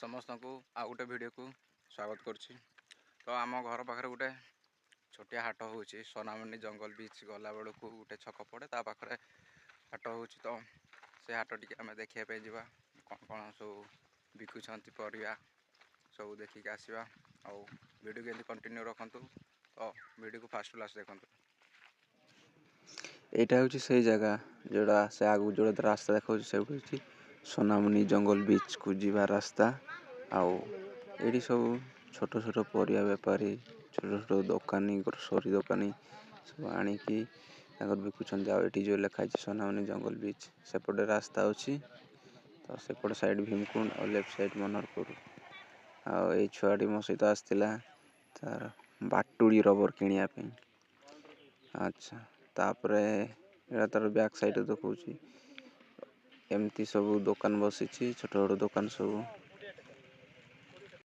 ସମସ୍ତଙ୍କୁ ଆଉ ଗୋଟେ ଭିଡ଼ିଓକୁ ସ୍ୱାଗତ କରୁଛି। ତ ଆମ ଘର ପାଖରେ ଗୋଟେ ଛୋଟିଆ ହାଟ ହେଉଛି। ସୋନାମୁନି ଜଙ୍ଗଲ ବିଚ୍ ଗଲାବେଳକୁ ଗୋଟେ ଛକ ପଡ଼େ, ତା ପାଖରେ ହାଟ ହେଉଛି। ତ ସେ ହାଟ ଟିକେ ଆମେ ଦେଖିବା ପାଇଁ ଯିବା, କ'ଣ କ'ଣ ସବୁ ବିକୁଛନ୍ତି ପରିବା ସବୁ ଦେଖିକି ଆସିବା। ଆଉ ଭିଡ଼ିଓ କେମିତି କଣ୍ଟିନ୍ୟୁ ରଖନ୍ତୁ, ତ ଭିଡ଼ିଓକୁ ଫାଷ୍ଟ ଲାଷ୍ଟ ଦେଖନ୍ତୁ। ଏଇଟା ହେଉଛି ସେଇ ଜାଗା ଯେଉଁଟା ସେ ଆଗକୁ ଯେଉଁଟା ରାସ୍ତା ଦେଖାଉଛି, ସେଇଠୁ ହେଉଛି ସୋନାମୁନି ଜଙ୍ଗଲ ବିଚ୍କୁ ଯିବା ରାସ୍ତା। ଆଉ ଏଇଠି ସବୁ ଛୋଟ ଛୋଟ ପରିବା ବେପାରୀ, ଛୋଟ ଛୋଟ ଦୋକାନୀ, ଗ୍ରୋସରୀ ଦୋକାନୀ ସବୁ ଆଣିକି ତାଙ୍କର ବିକୁଛନ୍ତି। ଆଉ ଏଠି ଯେଉଁ ଲେଖା ହେଇଛି ସୋନାମୁନି ଜଙ୍ଗଲ ବିଚ୍, ସେପଟେ ରାସ୍ତା ଅଛି। ତ ସେପଟ ସାଇଡ଼୍ ଭୀମକୁଣ୍ଡ ଆଉ ଲେଫ୍ଟ ସାଇଡ଼୍ ମନୋହରପୁର। ଆଉ ଏଇ ଛୁଆଟି ମୋ ସହିତ ଆସିଥିଲା ତାର ବାଟୁଳି ରବର କିଣିବା ପାଇଁ। ଆଚ୍ଛା, ତାପରେ ଏଇଟା ତାର ବ୍ୟାକ୍ ସାଇଡ଼୍ ଦେଖାଉଛି। ଏମିତି ସବୁ ଦୋକାନ ବସିଛି, ଛୋଟ ଛୋଟ ଦୋକାନ ସବୁ।